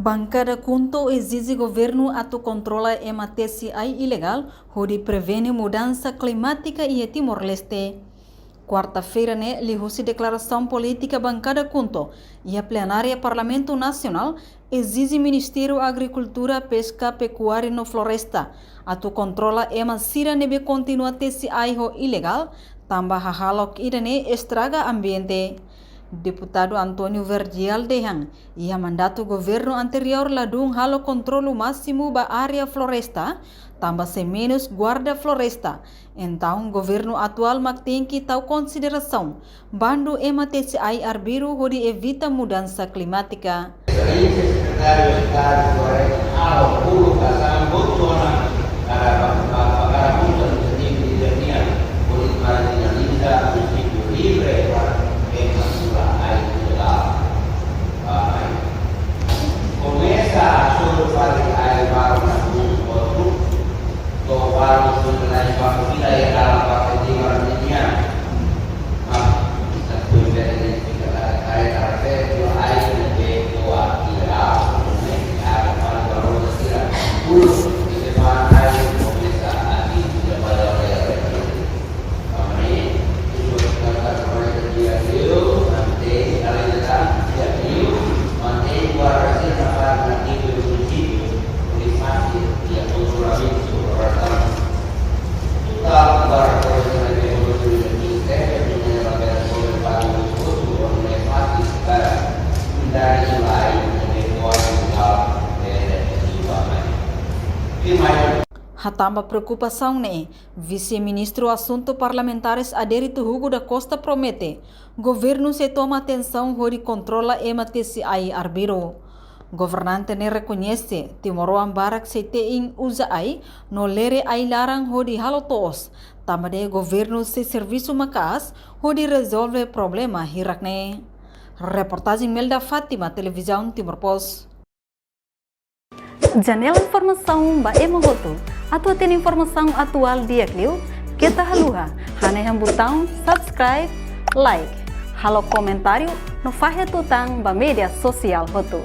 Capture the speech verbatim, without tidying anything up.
Bankada KHUNTO ezije governu atu kontrola ema tesi ai ilegál hodi prevene mudansa klimátika iha Timor-Leste. Kuarta-feira ne'e, liuhusi deklarasaun polítika Bankada KHUNTO iha plenária Parlamentu Nasionál, ezije Ministériu Agrikultura, Peska, Pekuária no Floresta atu kontrola ema sira ne'ebé kontinua tesi ai ho ilegál, tanba hahalok ida-ne'e estraga ambiente. Deputadu António Verdial dehan, iha mandatu governu anteriór ladún halo kontrolu másimu ba área floresta, tanba sei menus guarda floresta. Entaun, governu atuál mak tenke tau konsiderasaun bandu ema tesi ai arbiru hodi evita mudansa klimátika. Exelénsia Sekretáriu Estadu Floresta halo bolu kasaun boot ona para ba-, ba-, ba-, para muda inisiativa di Bernian, hodi marjinaliza munisípiu livre para ema sira ai ilegál. Ba ai. Komesa a suru fali ai baru na bun outru, to baru suru na baru fila ya dalam pakai di Bernian. Hatán ba preokupasaun ne'e, Vise-Ministru Asuntu Parlamentares Adérito Hugo da Costa promete, governu sei toma atensaun hodi kontrola ema tesi ai arbiru. Governante ne'e rekoñese, timoroan barak sei te'in uza ai, no lere ai-laran hodi halo to'os, tanba ne'e governu sei servisu maka'as hodi rezolve problema hirak ne'e. Reportajen Melda Fátima, Televizaun Timor Post. Janela informasaun ba ema hotu. Atu hatene informasaun atuál di'ak liu, keta haluha hanehan butaun subscribe, like, halo komentáriu, no fahe tutan ba média sosiál hotu.